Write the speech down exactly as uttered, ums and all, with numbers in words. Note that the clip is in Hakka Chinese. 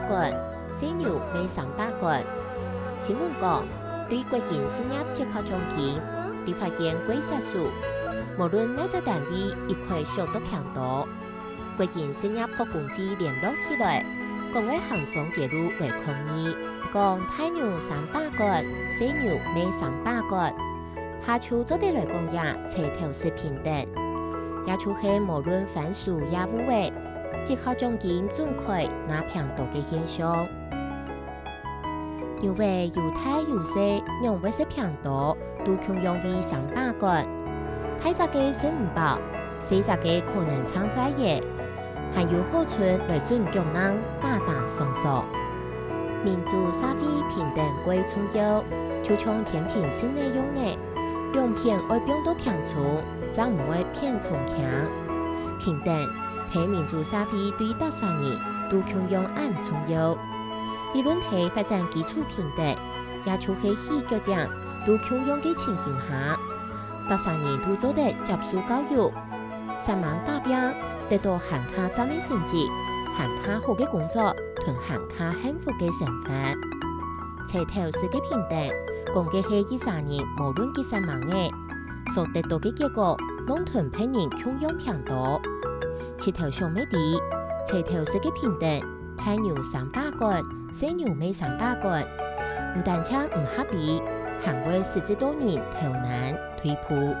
罐，細牛賣三百罐。新聞講，對國營事業績效獎金，立法院過設數，無論哪隻單位一概賞到平多。國營事業各工會聯絡起來，講愛行上街路來抗議，講大牛三百罐，細牛賣三百罐， 下就做得來講這齊頭式平等，也就係無論番薯也芋仔，績效獎金總會拿平多个現象。牛仔有大有細，仰會食平多，都共樣為三百罐。大隻个食毋飽，細隻个可能撐壞吔，還有好伸來準腳囊打打爽爽。民主社會平等過重要，就像天平秤仔樣仔， 兩片愛放到平重，正毋會偏重輕。平等，在民主社會對逐儕人都共樣恁重要。理論在發展基礎平等，也就係起腳點都共樣个情形下，逐儕人都做得接受教育，煞猛打拚，得到還較讚个成績，還較好个工作，同還較幸福个生活。齊頭式个平等，講个係一儕人無論幾煞猛仔， 所得到个結果，攏同別人共樣平多。直頭想乜知，齊頭式个平等，大牛三百罐，細牛賣三百罐，毋單淨毋合理，還會實質到人頭難、退步。